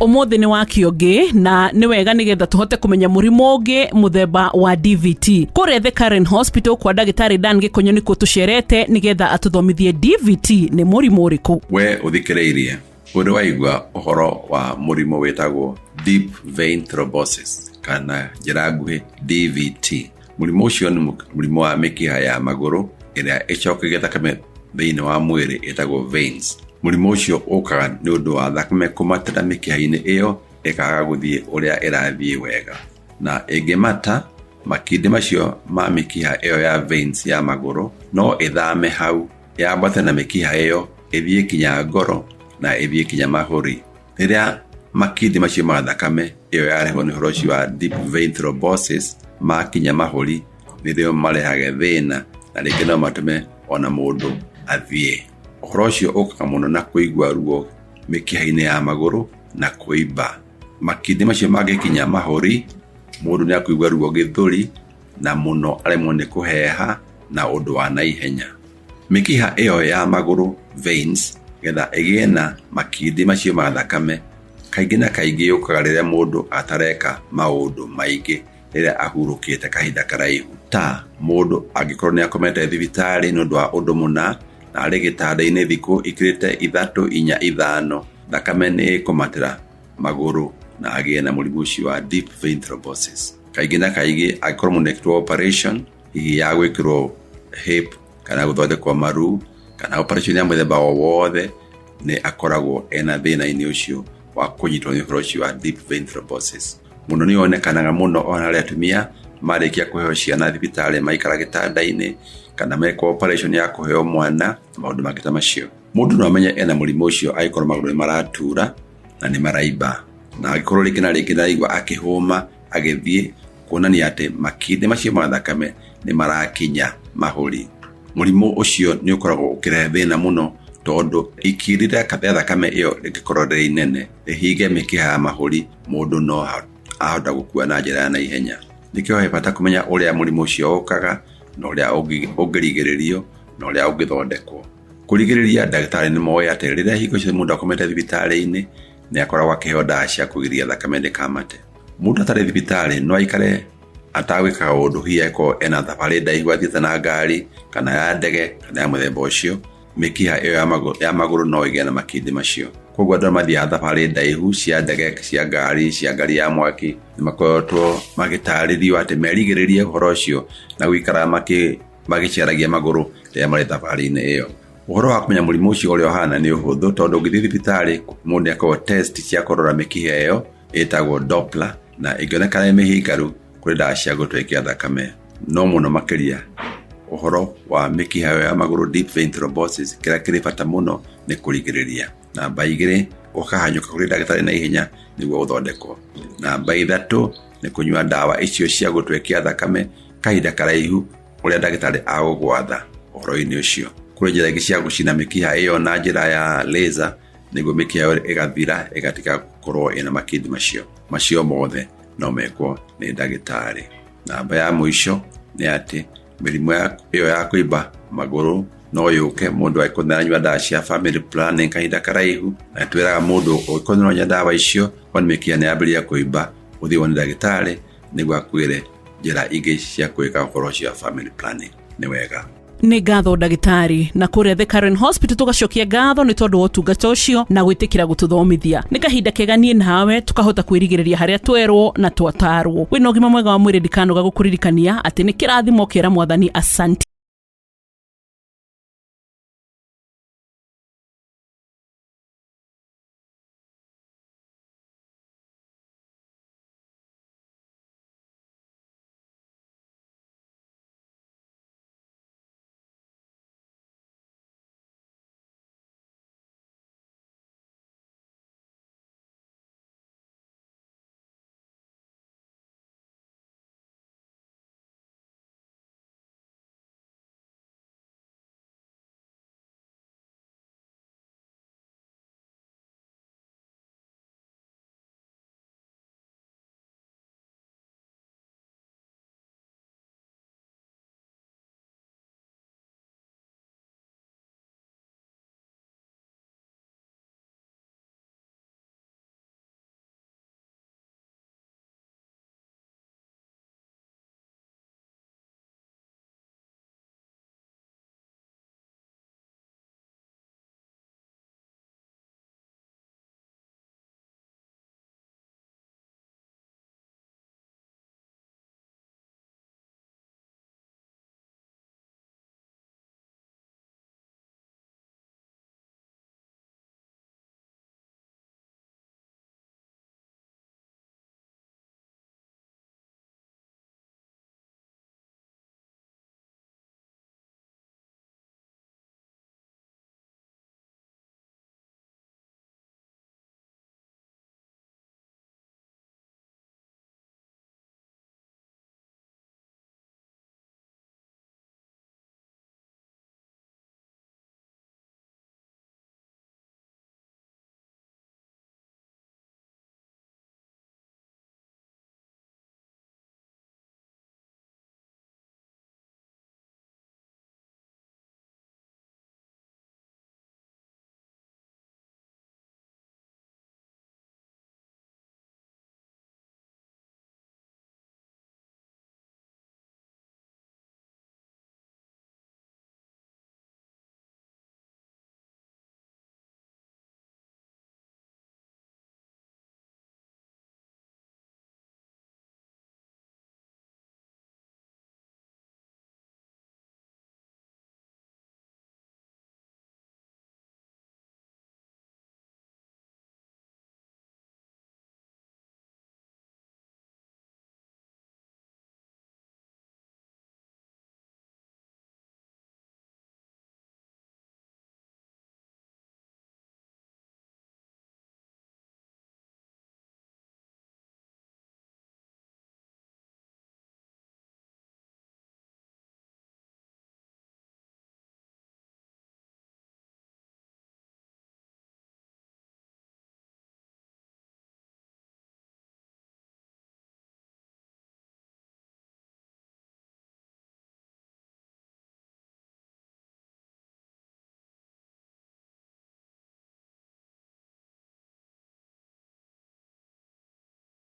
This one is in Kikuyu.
Umuthi ni wa kĩũngĩ na nĩ wega nĩgetha tũhote kũmenya mũrimũ ũngĩ mũthemba wa DVT. Kũrĩa The Karen Hospital kwa ndagĩtarĩ Dan Gĩkonyo nĩkuo tũcerete nĩgetha atũthomithie DVT nĩ mũrimũ ũrĩkũ. We ũthikĩrĩirie, ũrĩ waigua ũhoro wa mũrimũ wĩtagwo deep vein thrombosis kana njĩra nguhĩ DVT? Mũrimũ ũcio nĩ mũrimũ wa mĩkiha ya magũrũ ĩrĩa ĩcokagia thakame thĩinĩ wa mwĩrĩ ĩtagwo veins. Mũrimũ ũcio ũkaga nĩ ũndũ wa thakame kũmatĩra mĩkiha-inĩ ĩyo ĩkaaga gũthiĩ ũrĩa ĩrathiĩ wega. Na ĩngĩmata, makindi macio ma mĩkiha ĩyo ya veins ya magũrũ no ĩthame hau, yambate na mĩkiha ĩyo ĩthiĩ kinya ngoro na ĩthiĩ kinya mahũri. Rĩrĩa makindi macio ma thakame ĩyo yarehwo nĩ ũhoro ũcio wa deep vein thrombosis makinya mahũri, nĩrĩo marehage thĩna na rĩngĩ no matũme ona mũndũ athiĩ. Ũhoro ũcio ũkaga mũno na kũigua ruo mĩkiha-inĩ ya magũrũ na kũimba. Makindi macio mangĩkinya mahũri, mũndũ nĩ akũigua ruo gĩthũri na mũno aremwo nĩ kũheha na ũndũ wa naihenya. Mĩkiha ĩyo ya magũrũ veins getha ĩgĩe na makindi macio ma thakame kaingĩ na kaingĩ yũkaga rĩrĩa mũndũ atareka maũndũ maingĩ rĩrĩa ahurũkĩte kahinda karaihu. Ta mũndũ angĩkorwo nĩ akomete thibitarĩ nĩ ũndũ wa ũndũ mũna na arĩ gĩtanda-inĩ thikũ ikĩrĩte 3, 4, 5, thakame nĩ ĩkũmatĩra magũrũ na agĩe na mũrimũ ũcio wa deep vein thrombosis. Kaingĩ na kaingĩ angĩkorwo mũndũ nĩekĩtwo operation hihi ya gwĩkĩrwo hip kana gũthondekwo maru kana operation ya mũthemba o wothe, nĩ akoragwo ena thĩna-inĩ ũcio wa kũnyitwo nĩ ũhoro ũcio wa deep vein thrombosis. Mũno nĩ yonekanaga mũno ona harĩ atumia marĩkia kũheo ciana thibitarĩ maikara gĩtanda-inĩ kana mekwo operation ya kũheo mwana na maũndũ mangĩ ta macio. Mũndũ no amenye ena mũrimũ ũcio angĩkorwo magũrũ nĩ maratura na nĩ maraimba, na angĩkorwo rĩngĩ na rĩngĩ nĩaraigua akĩhũma agĩthiĩ, kuonania atĩ makindi macio ma thakame nĩ marakinya mahũri. Mũrimũ ũcio nĩ ũkoragwo ũkĩrehe thĩna mũno tondũ ikindi rĩa thakame ĩyo rĩngĩkorwo rĩrĩ inene rĩhinge mĩkiha ya mahũri, mũndũ no ahota gũkua na njĩra ya naihenya. Nĩkĩo he bata kũmenya ũrĩa mũrimũ ũcio ũkaga na ũrĩa ũngĩrigĩrĩrio na ũrĩa ũngĩthondekwo. Kũrigĩrĩria, ndagĩtarĩ nĩ moĩ atĩ rĩrĩa hingo ciothe mũndũ akomete thibitarĩ-inĩ nĩ akoragwo akĩheo ndawa cia kũgiria thakame ndĩkamate. Mũndũ atarĩ thibitarĩ no aikare atagwĩka ũndũ, hihi angĩkorwo ena thabarĩ ndaihu athiĩte na ngari kana ya ndege kana ya mũthemba ũcio, mĩkiha ĩyo ya magũrũ no ĩgĩe na makindi macio. Koguo andũ arĩa mathiaga thabarĩ ndaihu cia ndege, cia ngari, cia ngari ya mwaki nĩ makoretwo magĩtarĩrio atĩ merigĩrĩrie ũhoro ũcio na gũikara magĩceragia magũrũ rĩrĩa marĩ thabarĩ-inĩ ĩyo. Ũhoro wa kũmenya mũrimũ ũcio ũrĩa ũhana nĩ ũhũthũ tondũ ũngĩthiĩ thibitarĩ mũndũ nĩ akoragwo test cia kũrora mĩkiha ĩyo ĩtagwo Doppler, na ĩngĩonekana ĩ mĩhingaru kũrĩ ndawa cia gũtwekia thakame. No mũno makĩria ũhoro wa mĩkiha ĩyo ya magũrũ deep vein thrombosis, kĩrĩa kĩrĩ bata mũno nĩ kũrigĩrĩria. Namba 2, ũkahanyũka kũrĩ ndagĩtarĩ na ihenya nĩguo ũthondekwo. Namba 3, nĩ kũnyua ndawa icio cia gũtwekia thakame kahinda karaihu ũrĩa ndagĩtarĩ agũgwatha ũhoro-inĩ ũcio. Kũrĩ njĩra ingĩ cia gũcina mĩkiha ĩyo na njĩra ya laser nĩguo mĩkiha ĩyo ĩgathira ĩgatiga gũkorwo ĩna makindi macio. Macio mothe no mekwo nĩ ndagĩtarĩ. Namba ya mũico nĩ atĩ mĩrimũ ĩyo ya kũimba magũrũ no yũke mũndũ angĩkorwo nĩaranyua ndawa cia family planning kahinda karaihu, na twĩraga mũndũ ũngĩkorwo nĩũranyua ndawa icio wone mĩkiha nĩyambĩrĩria kũimba, ũthiĩ wone ndagĩtarĩ nĩguo akwĩre njĩra ingĩ cia gwĩka ũhoro ũcio wa family planning. Nĩ wega. Nĩ ngatho ndagĩtarĩ. Na kũrĩa The Karen Hospital tũgacokia ngatho nĩ tondũ wa ũtungata ũcio na gwĩtĩkĩra gũtũthomithia. Nĩ kahinda kega niĩ nawe tũkahota kwĩrigĩrĩria harĩa twerwo na twatarwo. Wĩna ũgima mwega wa mwĩrĩ, ndikanoga gũkũririkania atĩ nĩ kĩrathimo kĩera Mwathani. Asante.